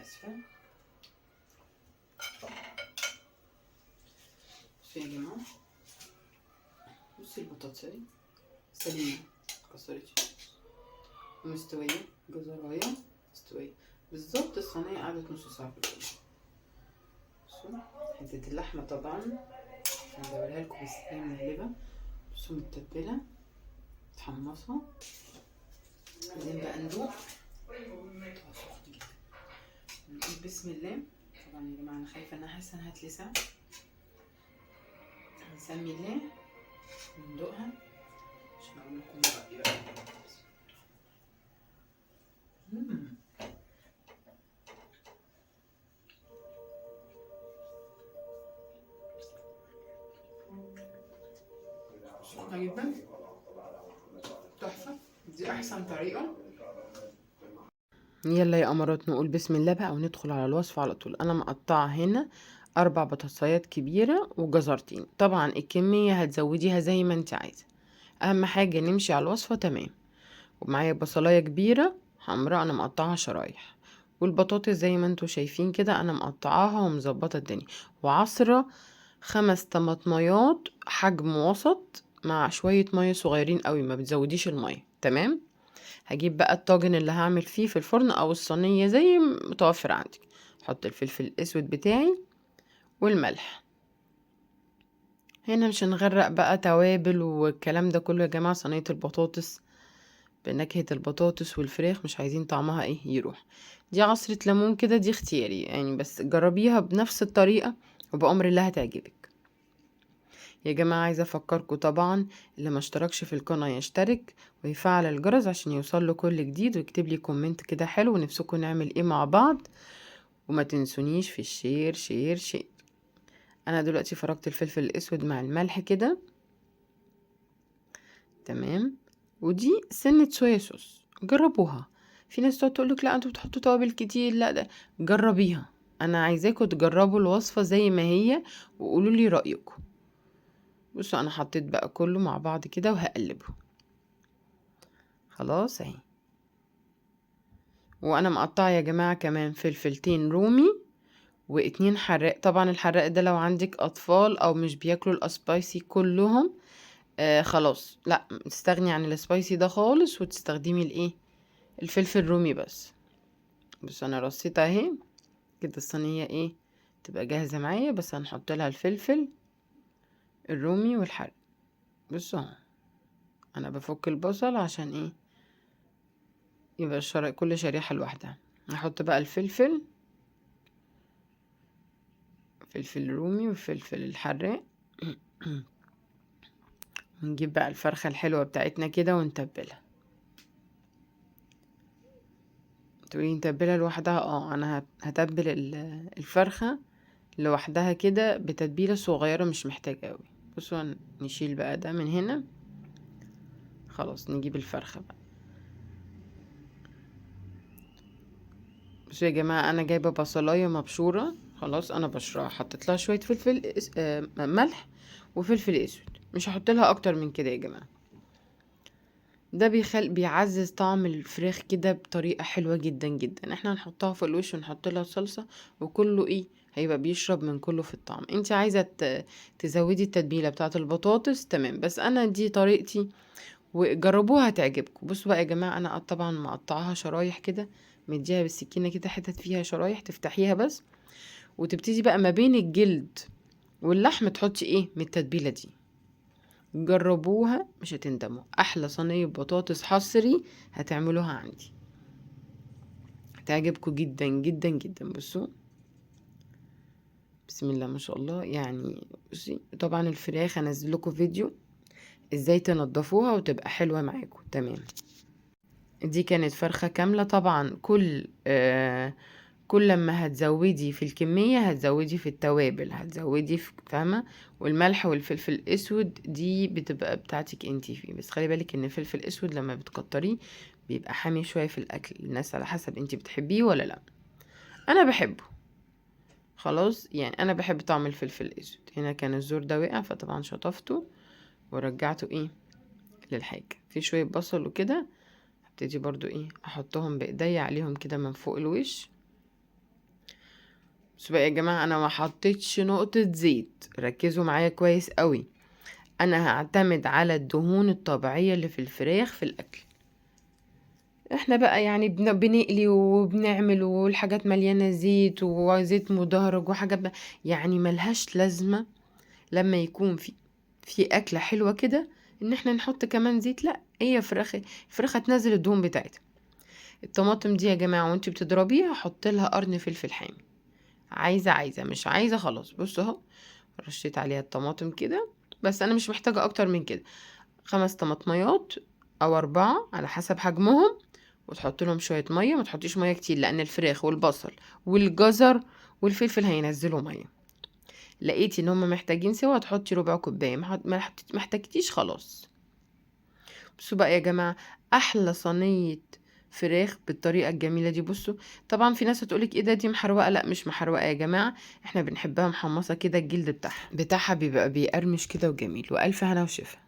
اسفه. بصوا يا جماعة، بصي البطاطس دي سليمة مكسرتش ومستويه، جزرايه مستوية بالظبط. الصينية قعدت نص ساعة في الفرن. بصوا حتة اللحمة طبعا انا بوريها لكم، بس هي ملهلبه. بصوا متبله متحمصه. عايزين بقى ندوق. سخن جدا. نقول بسم الله. طبعا يا جماعة انا خايفة، انا حاسه انها هتلسع. هنسمي الله وندوقها عشان اقول لكم رايي بقى. سخنة جدا، تحفة. دي احسن طريقه. يلا يا قمرات نقول بسم الله بقى وندخل على الوصفة على طول. انا مقطعه هنا 4 بطاطسايات كبيرة وجزرتين. طبعا الكمية هتزوديها زي ما انت عايزه، اهم حاجة نمشي على الوصفة تمام. ومعايا بصلايه كبيرة حمراء انا مقطعها شرايح، والبطاطس زي ما انتوا شايفين كده انا مقطعاها ومظبطه الدنيا، وعصره 5 طماطميات حجم وسط مع شوية مية صغيرين قوي، ما بتزوديش المية تمام. هجيب بقى الطاجن اللي هعمل فيه في الفرن او الصينية زي متوفر عندك. احط الفلفل الاسود بتاعي والملح. هنا مش هنغرق بقى توابل والكلام ده كله يا جماعة، صينية البطاطس بنكهه البطاطس والفراخ مش عايزين طعمها ايه يروح. دي عصره ليمون كده، دي اختياري يعني، بس جربيها بنفس الطريقة وبأمر الله هتعجبك. يا جماعة عايزة أفكركم طبعا اللي ما اشتركش في القناة يشترك ويفعل الجرس عشان يوصل له كل جديد، ويكتب لي comment كده حلو ونفسكم نعمل ايه مع بعض، وما تنسونيش في ال share share share. انا دلوقتي فركت الفلفل الاسود مع الملح كده تمام. ودي سنة soya sauce، جربوها. في ناس تقعد تقولك لا انتوا بتحطوا توابل كتير، لا ده جربيها. انا عايزاكم تجربوا الوصفة زي ما هي وقولوا لي رأيكم. بصوا انا حطيت بقى كله مع بعض كده وهقلبه خلاص اهي. وانا مقطعه يا جماعة كمان فلفلتين رومي و2 حراق. طبعا الحراق ده لو عندك اطفال او مش بياكلوا ال spicy كلهم خلاص لا تستغني عن ال spicy ده خالص وتستخدمي الايه الفلفل الرومي بس. بصوا انا رصيتها اهي كده، الصينية ايه تبقى جاهزة معايا، بس هنحط لها الفلفل الرومي والحرق. بصوا انا بفك البصل عشان ايه يبقى كل شريحة لوحدها. هحط بقى الفلفل، فلفل رومي والفلفل الحراق. ونجيب بقى الفرخة الحلوة بتاعتنا كده ونتبلها. تقولي نتبلها لوحدها؟ انا هتبل الفرخة لوحدها كده بتتبيلة صغيرة، مش محتاجة قوي. بصوا نشيل بقى ده من هنا خلاص، نجيب الفرخة بقى. بصوا يا جماعة انا جايبة بصلاية مبشورة خلاص، انا بشرها، حطيت لها شوية فلفل ملح وفلفل اسود، مش هحط لها اكتر من كده يا جماعة. ده بيعزز طعم الفراخ كده بطريقة حلوة جدا جدا. احنا هنحطها في الوش ونحط لها صلصة وكله ايه هيبقى بيشرب من كله في الطعم. انت عايزة تزودي التتبيلة بتاعة البطاطس تمام، بس انا دي طريقتي وجربوها هتعجبكم. بصوا بقى يا جماعة انا طبعا مقطعاها شرايح كده، مديها بالسكينة كده حتت فيها شرايح تفتحيها بس، وتبتدي بقى ما بين الجلد واللحم تحطي ايه من التتبيلة دي. جربوها مش هتندموا، احلى صينية بطاطس حصري هتعملوها عندي، هتعجبكم جدا جدا جدا. بصوا بسم الله ما شاء الله. بصي طبعا الفراخ هنزل لكم فيديو ازاي تنضفوها وتبقى حلوة معاكم تمام. دي كانت فرخة كاملة. طبعا كل لما هتزودي في الكمية هتزودي في التوابل، هتزودي في فاهمة، والملح والفلفل الاسود دي بتبقى بتاعتك انتي فيه، بس خلي بالك ان الفلفل الاسود لما بتكتريه بيبقى حامي شوية في الاكل، الناس على حسب انتي بتحبيه ولا لا. انا بحبه خلاص، انا بحب طعم الفلفل الاسود. هنا كان الزور ده وقع فطبعا شطفته ورجعته ايه للحاجة. في شوية بصل وكده هبتدي برضو ايه احطهم بايديا عليهم كده من فوق الوش. بصوا بقى يا جماعة، انا ما حطيتش نقطة زيت، ركزوا معايا كويس قوي. انا هعتمد على الدهون الطبيعية اللي في الفراخ في الاكل. احنا بقى يعني بنقلي وبنعمل والحاجات مليانة زيت وزيت مدهرج وحاجات يعني ملهاش لازمة لما يكون في اكلة حلوة كده ان احنا نحط كمان زيت. لا، هي فراخ هتنزل الدهون بتاعتها. الطماطم دي يا جماعة وانتي بتضربيها حط لها قرن فلفل حامي، عايزة عايزة، مش عايزة خلاص. بصوا اهو رشيت عليها الطماطم كده، بس انا مش محتاجة اكتر من كده. 5 طماطميات او 4 على حسب حجمهم، وتحط لهم شوية مية. ما تحطيش مية كتير لان الفراخ والبصل والجزر والفلفل هينزلوا مية. لقيتي ان هم محتاجين سوا تحطي ربع كوباية، ما احتاجتيش خلاص. بصوا بقى يا جماعة، احلى صينية فراخ بالطريقة الجميلة دي. بصوا طبعا في ناس هتقولك ايه ده، دي محروقة. لا مش محروقة يا جماعة، احنا بنحبها محمصة كده، الجلد بتاعها بيبقى بيقرمش كده وجميل. والف هنا وشفا.